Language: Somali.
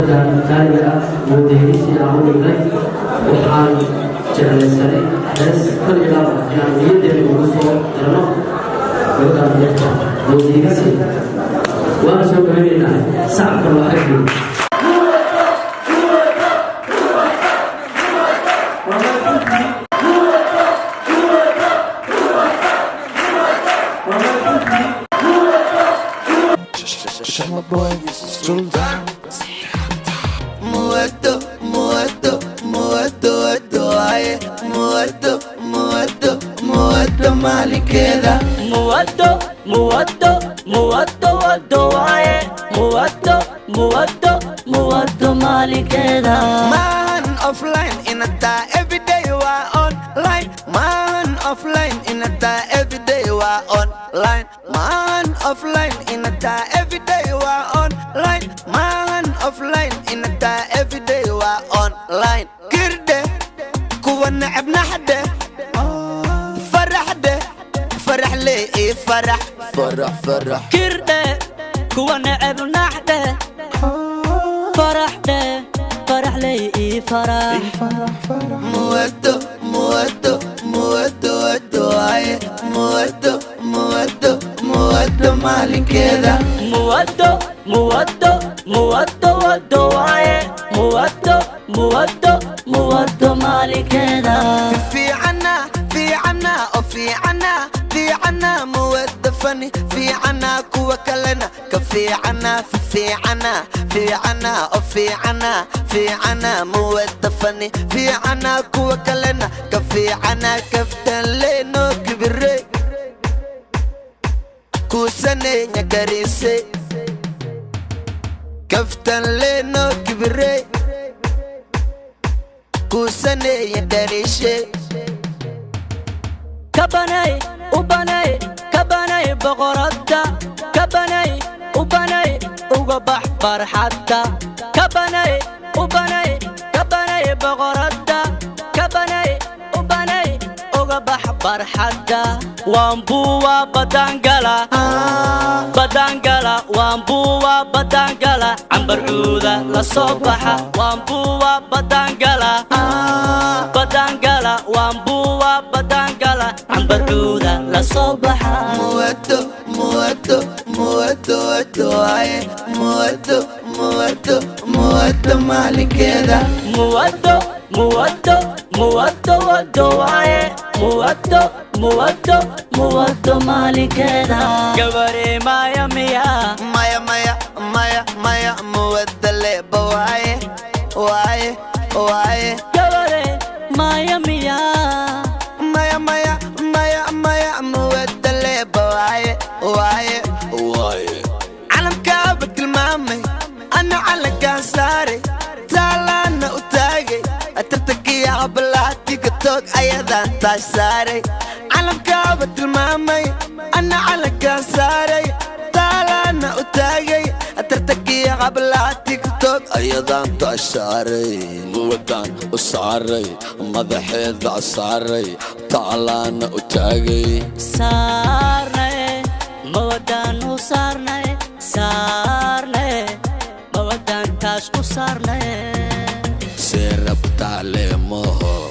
Qaaliga ah moodaheysi aan u dhignay, waxaan jeclaysanay hees kal ilaaba inaan niyaddeena ugu soo dirno gabadhaan yarta moodaheysi. Waana soo gabanaynaa, sacabkan waa xaggeeda. Sharma Boy, Sultan. Muerto, muerto, muerto, muerto, ay, muerto, muerto, muerto, maalinkeeda. Muwado, muwado, muwado, wado waaye. Muwado, muwado, muwado maalinkeeda. Maahan offline inataa, everyday waa online. Maahan offline inataa, everyday waa online. Maahan offline inataa, everyday waa online. Maahan offline inataa, everyday waa online. Kirdhe kuwa neceb, naxdhe, faraxdhe, faraxle ii farax, farax, farax. Kirdhe kuwa neceb, naxdhe, faraxdhe, faraxley ii farax. Muerto, muerto, muerto, muerto, ay, muerto, muerto, muerto, maalinkeeda. Muwado, muwado, muwado, wado waaye. Muwado, muwado, muwado maalinkeeda. Fiicana, fiicana oo fiicana, fiicana muwada fani fiicana, kuwa kalena ka fiicana. Fiicana, fiicana oo fiicana, fiicana muwada fani fiicana, kuwa kalena ka fiicana. Kaftan leeno kibire kuusanenya karise, kaftan leeno kibire kuusanenya karishe. Kabanay ubanay, kabanay boqoradda, kabanay ubanay, uga bax farxadda. Kabanay ubanay, kabanay boqoradda, kabanay ubanay, uga bax barxadda. Waanbuwa badangala, badangala, waanbuwa badangala, cambarcuuda la soo baxa. Waanbuwa badangala, badangala, waanbuwa badangala, cambarcuuda la soo baxa. Muerto, muerto, muerto, muerto, ay, muerto, muerto, muerto, maalinkeeda. Muwado, muwado, muwado, wado waaye. Muwado, muwado, muwado maalinkeeda. Gabare maya miya? Maya, maya, maya, maya, muwada leba waaye, waaye, waaye. Gabare maya miya? Maya, maya, maya, maya, muwada leba waaye, waaye, waaye. Calamkaaba tilmaamay, ana calankaan saaray, taalaana u taagay tartankiya hablaha TikTok, ayadaan taash saaray. Calamkaaba tilmaamay, ana calankaan saaray, taalaana u taagay tartankiya hablaha TikTok, Ayadaan taash saaray, muwadaan u saaray, madaxeeda saaray, taalaana u taagay. Saarnay mawadaan u saarnay, saarnay mawadaan taas u saarnay. See rabtaa leemaho.